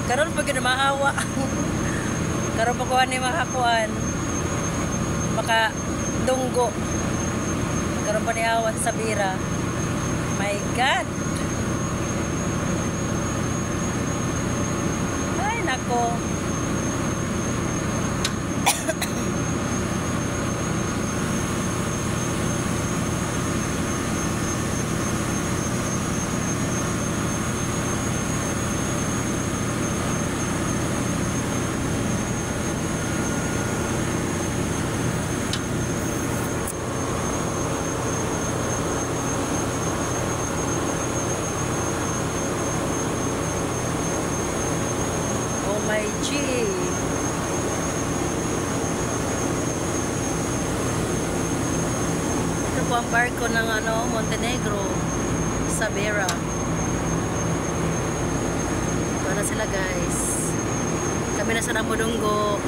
Karon pa gyud maawa. Karon pa ko ani makakuan. Maka dunggo. Karon pa niawa sa Sabira. My God. Ay nako. Oh my G. Ito po ang barko ng ano, Montenegro, Sabera. Ito na sila, guys. Kami na sa Namudunggo.